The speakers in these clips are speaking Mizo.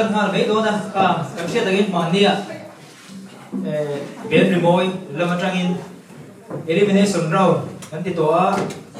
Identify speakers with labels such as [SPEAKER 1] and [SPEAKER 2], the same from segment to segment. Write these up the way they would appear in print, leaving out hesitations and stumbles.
[SPEAKER 1] tan nghal mai dawn a, kha kan hriat angin hmannia Ben rimawi lam atangin elimination round kan ti tawh a,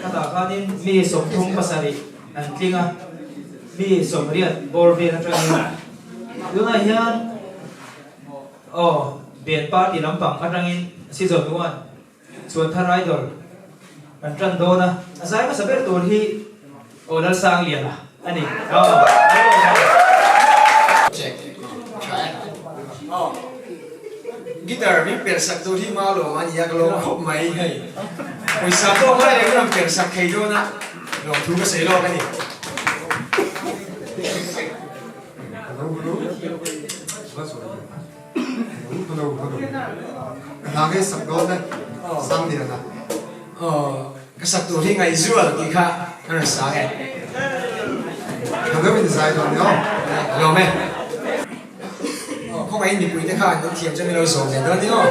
[SPEAKER 1] khatah khanin mi 37 an tling a, mi 80 bawr vel atangin tunah hian aw Ben party lampang atangin season one Chuan Thar Idol kan tan dawn a, a zai hmasa ber tur hi aw Lalsangliana a ni.
[SPEAKER 2] Check tha e. Aw guitar min per sak tur hi ma lawm a nia ka lawm khawp mai hei. Pawisa pawh ngai reng rawn per sak thei dawn a lawmthu ka sawi lawk a ni.
[SPEAKER 3] Hello hello. Hello hello. Ka hla nge sak dawn e Sangliana.
[SPEAKER 2] Aw ka sak tur hi ngaihzual tih kha ka rawn sang e.
[SPEAKER 3] Tha deuh in zai dawn nia aw.
[SPEAKER 2] Ka lawm e. Aw khawngaihin mipui te khan an thiam chuan min lo zawm ve dawn nia aw.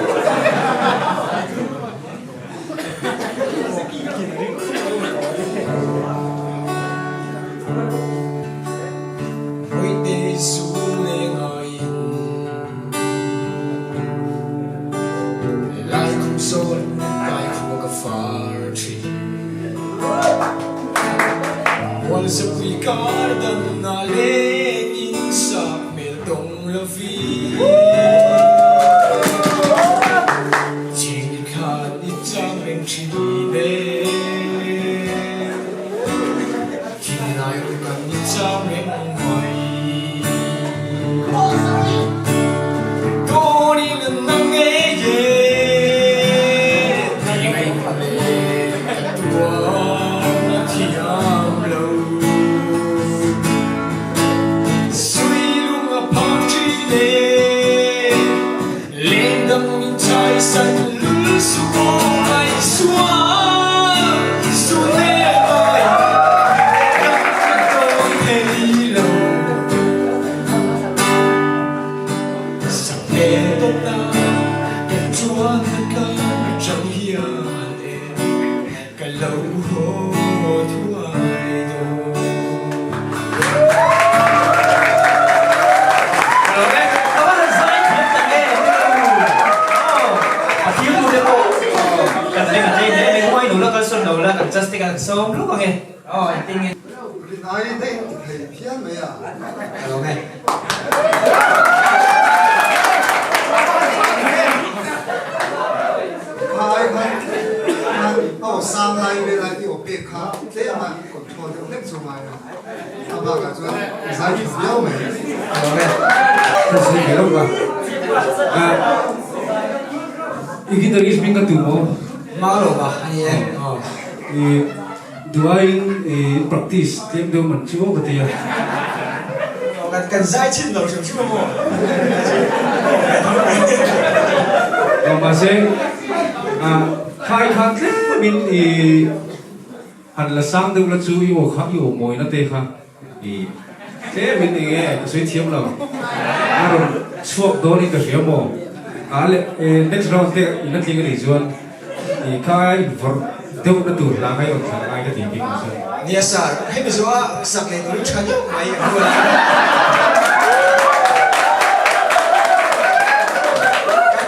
[SPEAKER 2] Nia sir, hemi zawha sak leh tur hi tha deuh mai an rual a.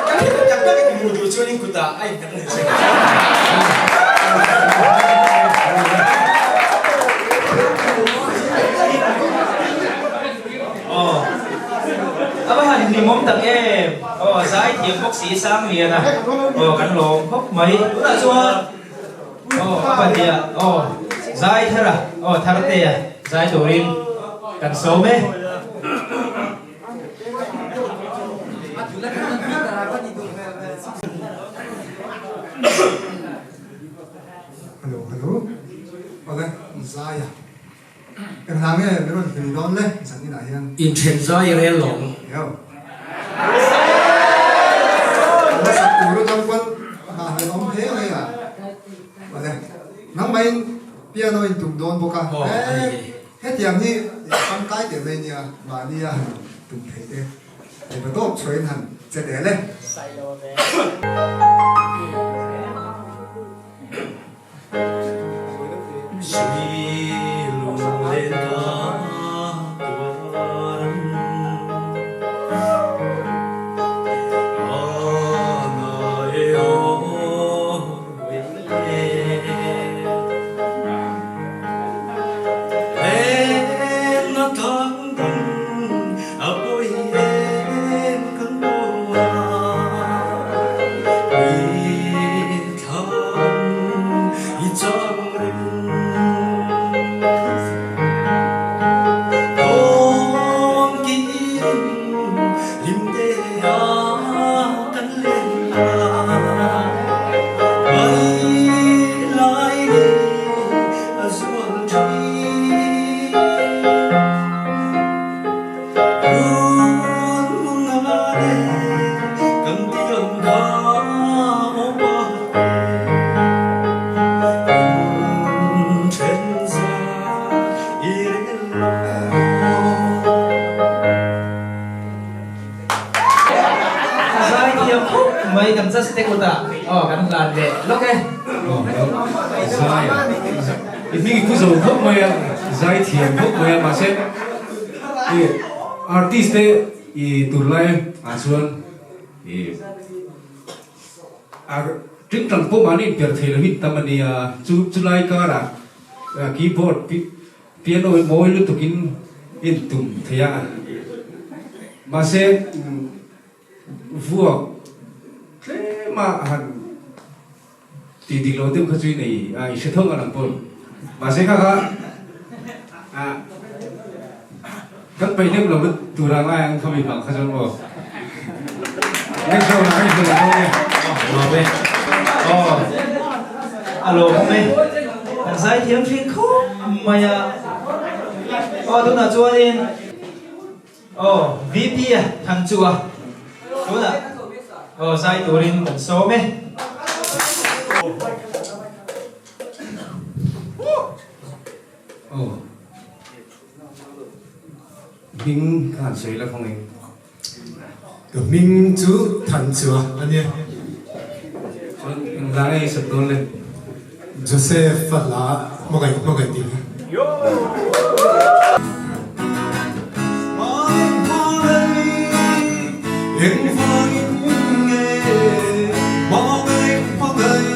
[SPEAKER 2] Kan hrilh tak tak in hmuh duh chuan in kutah a innghat a ni che.
[SPEAKER 1] Aw a va han hlimawm tak em aw zai thiam bawk si Sangliana aw kan lawm khawp mai tunah chuan aw a pahniha aw zai thar a aw thar te a zai turin kan sawm e.
[SPEAKER 3] Hello hello awle zai a. Eng hla nge min rawn hlui dawn le zan inah hian.
[SPEAKER 2] Inthen zai rel lawng.
[SPEAKER 3] Yo. La sak tur atang pawn hna hlei awm hle mai a. Awle. Nangmahin piano in tum dawn bawk a. He hetiang hi tangkai teh mai nia mahni a han tum thei te. Hei va tawp chhuahin han che tel e.
[SPEAKER 1] Aw kan hlan leh lawk e.
[SPEAKER 4] Zai a i hming i pu zo khawp mai a, zai thiam khawp mai a mahse i artist te i tur lai ah chuan i a tingtang pawh mahni inper thei lo hi tam a nia chu chulai karah keyboard Piano hi mawi lutuk in in tum thei a, mahse vuak tlem a han tih dik lo deuh kha chu i nei a, i hre tho ngan ang pawn. Mahse kha kha kan peih lem lo tur a ngai ang kha mi hmang kha chuan maw. Next round ah kan inhmu leh dawn e.
[SPEAKER 1] Lawm e. Aw a lawmawm e. Kan zaithiam thin khawp mai a. Aw tunah chuanin aw VP a thang chu a tunah aw zai turin kan sawm e.
[SPEAKER 4] Aw. Hming ka han sawi la khawnge.
[SPEAKER 5] Ka hming chu Thanchua a nia.
[SPEAKER 4] Chuan engvang nge i sat dawn le?
[SPEAKER 5] Joseph a hla hmangaih hmangaih tih hi. Engvangin nge hmangaih hmangaih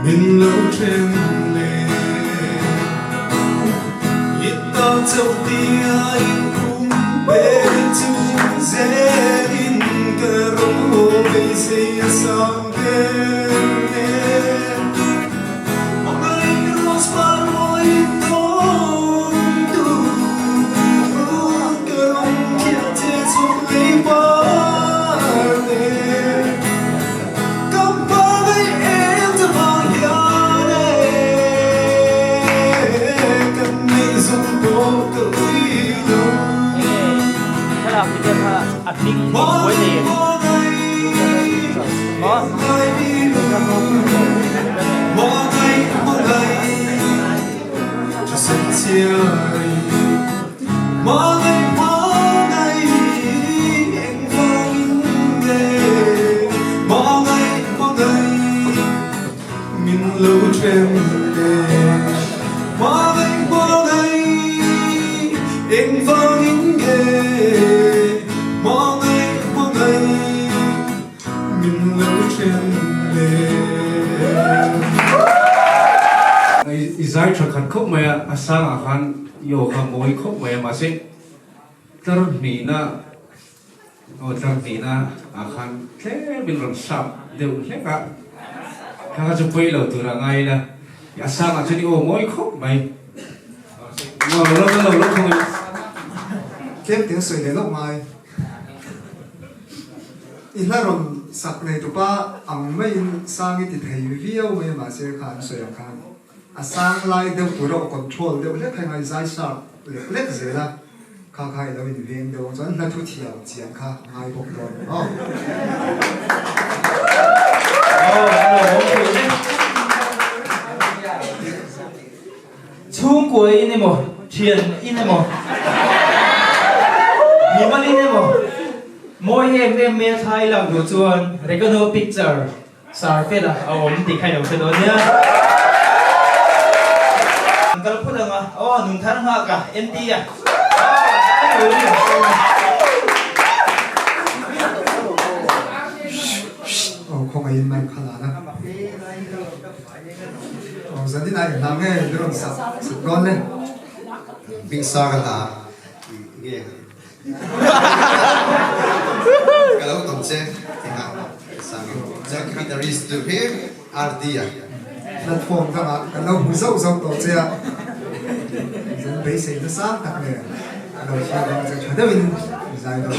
[SPEAKER 5] Min lo then le I ta chauh tia in kum pe chu zelin ka rawng haw beisei a sang ber nen Hmangaih rose par mawi tawn tu ka rawng khiah che chhuk lei par nen. Ka hmangaih em chu vang hian e Kan neih zawng pawh ka ui lo Hmangaih hmangaih ngai mi lo Hmangaih hmangaih chu sen chiai Hmangaih hmangaih engvangin nge Hmangaih hmangaih min lo then le Hmangaih hmangaih engvangin nge Hmangaih hmangaih min lo then le.
[SPEAKER 4] I zai tha khat khawp mai a, a sangah khan I aw kha mawi khawp mai a mahse tlar hnihna aw tlar hnihna ah khan tlem in rawn sap deuh hlek a kha kha chu pawi lo tur a ngai ila a sangah chuan i aw mawi khawp mai lo lo lo lo thung in.
[SPEAKER 3] Tlem te sawi leh lawk mai. I hla rawn sak nei tupa ang maiin sang i ti thei viau mai a mahse kha an sawi ang khan. A sang lai deuh tur a aw control deuh hlek heng a i zai sharp lek lek zel a, kha kha i lo in veng deuh ang chuan hla thu thiam chian kha a ngai bawk dawn ni maw?
[SPEAKER 1] Chhungkua in emaw, thian in emaw, mimal in emaw, mawi em em mai a thlai lak duh chuan Regano Picture Sar fela a awm tih kha i lo hre dawn nia. An kal phut ang a, aw nun thar nghak a, NT a, aw zai tur in an sawm a.
[SPEAKER 3] Aw khawngaihin mic kha lan a. Aw zanin ah i hla nge i rawn sak sak dawn le.
[SPEAKER 6] Bing sar a hla nge. Ka lo tawn che tinga sangin chuan guitarist tur hi RD a.
[SPEAKER 3] Platform dangah kan lo hmu zauh zauh tawh che a, zan beisei na sang tak nen ka lo hriat ang che tha deuhin zai dawn e.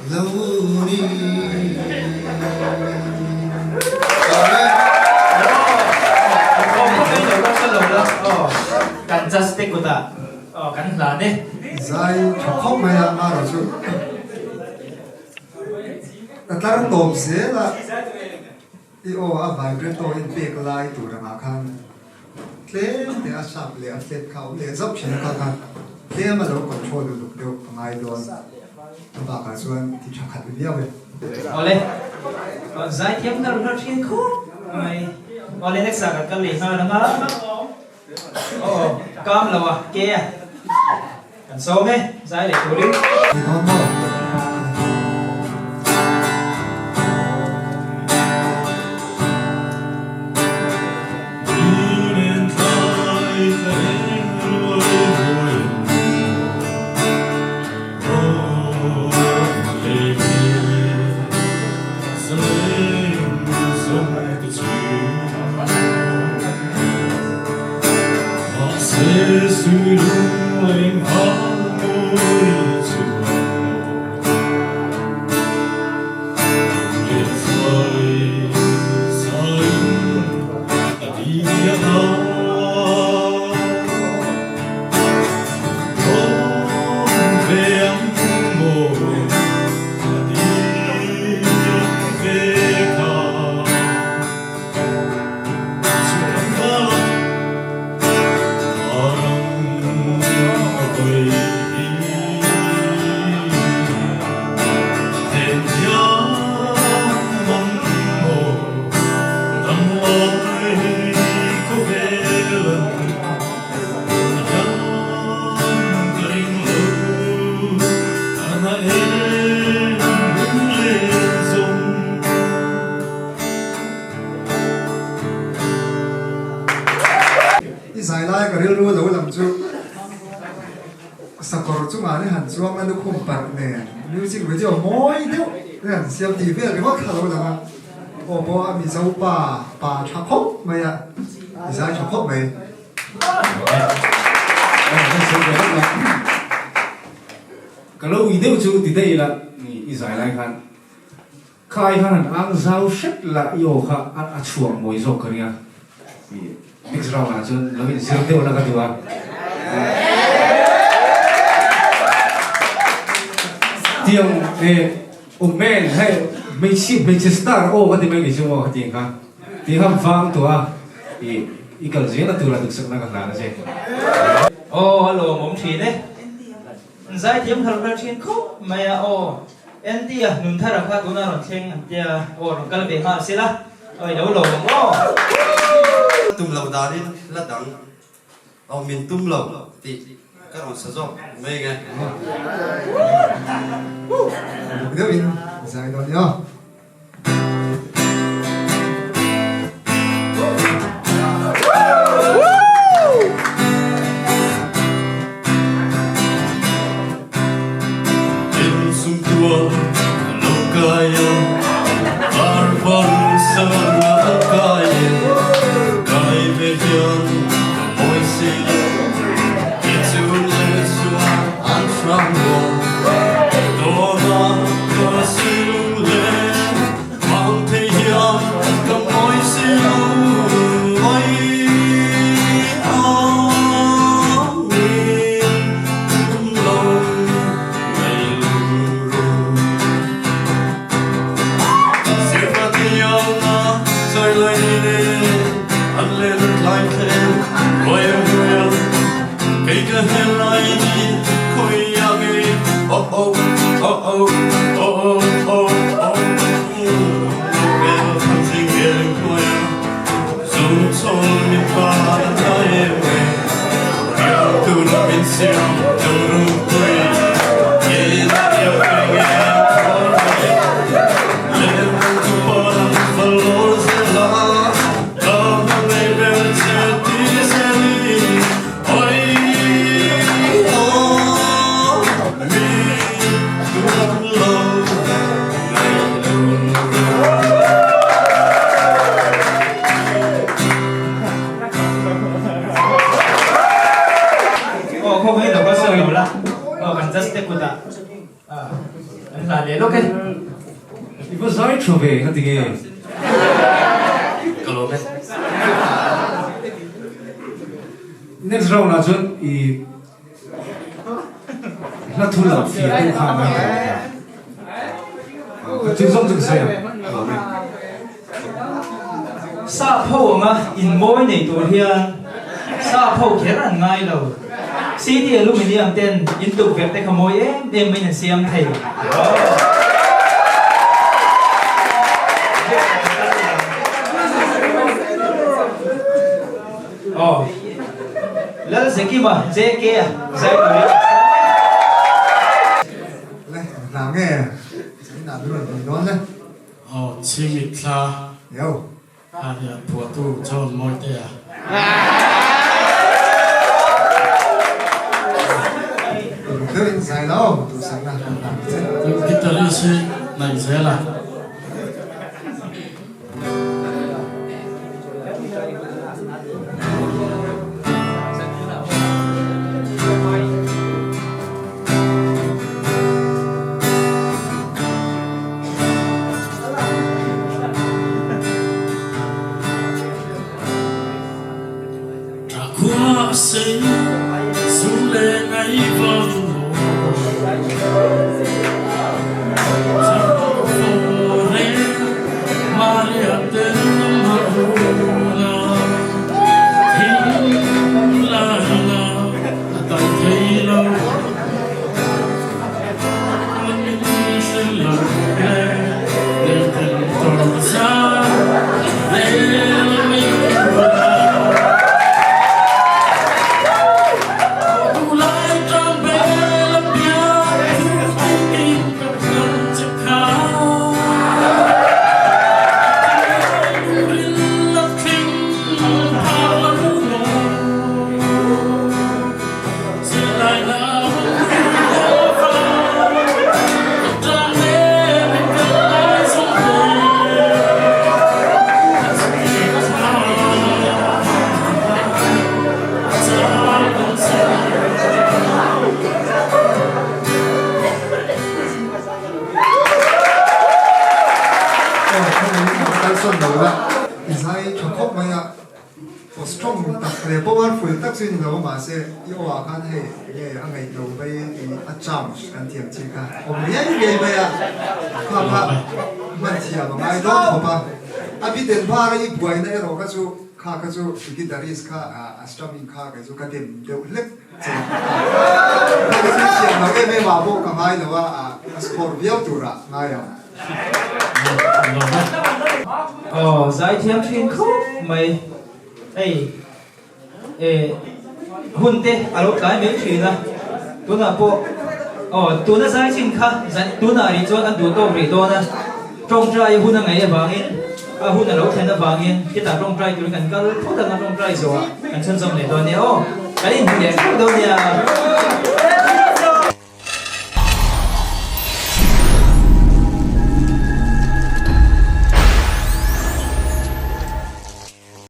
[SPEAKER 6] lo ni.
[SPEAKER 1] Kan just te kutah kan hlan e.
[SPEAKER 3] Zai tha khawp mai a Mara chu a tlar tawp zel a i aw a vibrato in pek lai tur angah khan tlem te a sharp leh a flat kha a awm leh zauh thin a kha kha tlem a lo control lutuk deuh a ngai dawn a bakah chuan ti tha khat viau e.
[SPEAKER 1] Awle zaithiam hnar hnar thin khawp mai. Awle next ah kan kal leh nghal ang a. Aw kam lo a ke a kan sawm e zai leh turin.
[SPEAKER 3] Ni dawn maw? I zai lai ka rilru lo lam chu sakawr chungah ni han chuang a lukhum parh nen music video mawi deuh te han siam tih vel ringawt kha lo lang a, aw pawh a Mizo pa pa tha khawp mai a, i zai tha khawp mai.
[SPEAKER 4] Ka lo ui deuh chu ti daih ila i zai lai khan kha ai khan han ang zau hrep la i aw kha a chhuah mawi zawk ka ring a, next round ah chuan lo inzir deuh la ka duh a. Tiang eh aw man hei hmeichhia hmeichhe star aw ka ti mai ni chu maw ka ti ang kha ti kha vang tawh a i i kal zel a tura duhsakna ka hlan a che.
[SPEAKER 1] Aw a lawmawm thin e. Zaithiam hlar hlar thin khawp mai a aw. Andy a nun thar a kha tuna rawn thleng an tia aw rawn kal ve nghal sela aw i lo lo ang aw.
[SPEAKER 6] Tum loh danin la dang aw min tum lo tih ka rawn sa zawk mai nge.
[SPEAKER 3] Uluk deuhin zai dawn i aw.
[SPEAKER 1] e.
[SPEAKER 4] I va zai tha ve nga tinge?
[SPEAKER 6] Ka lawm e.
[SPEAKER 4] Next round ah chuan i hla thu lam fiah deuh kha a ngai tawh ang. Ka chik zawng chu ka sawi ang. Ka lawm e.
[SPEAKER 1] Sap ho anga inmawi nei tur hian sap ho kher an ngai lo. CD aluminium ten in tukverh te kha mawi em em maiin an siam thei. Aw. Lalzekima, JK a zai turin a sawm a.
[SPEAKER 3] Le, hna nge inah min rawn hlui dawn le?
[SPEAKER 7] Aw, Chhimit thla a nia phuahtu John Mawitea.
[SPEAKER 3] Uluk deuhin zai lo duhsakna kan hlan che.
[SPEAKER 7] Guitarist hi naih zel a. Tha khua a sei zu le ngai vang
[SPEAKER 3] Kalsawn lo la i zai tha khawp mai a, aw strong tak leh powerful tak chu i ni lo a mahse i aw ah khan hei enge a ngaih lo mai i a charms kan thiam chi kha awm riai riai mai a, kha kha hman thiam a ngai dawn khawp a, a biten var a i buaina erawh kha chu kha kha chu i guitarist kha a strumming kha kei chu ka dem deuh hlek che a, kha kha chu thiam lo em em ah pawh ka ngai lo a, a score viau turah ngai ang.
[SPEAKER 1] Aw zaithiam thin khawp mai hei eh hun te a lo tlai mai thin a tunah pawh aw tuna zai chin kha tunah rih chuan an duh tawk rih dawn a tawngtai hun a ngaih avangin a hun a lo thlen avangin khitah tawngtai turin kan kal phawt ang a tawngtai zawhah kan chhunzawm leh dawn nia aw kan inhmu leh phawt dawn nia.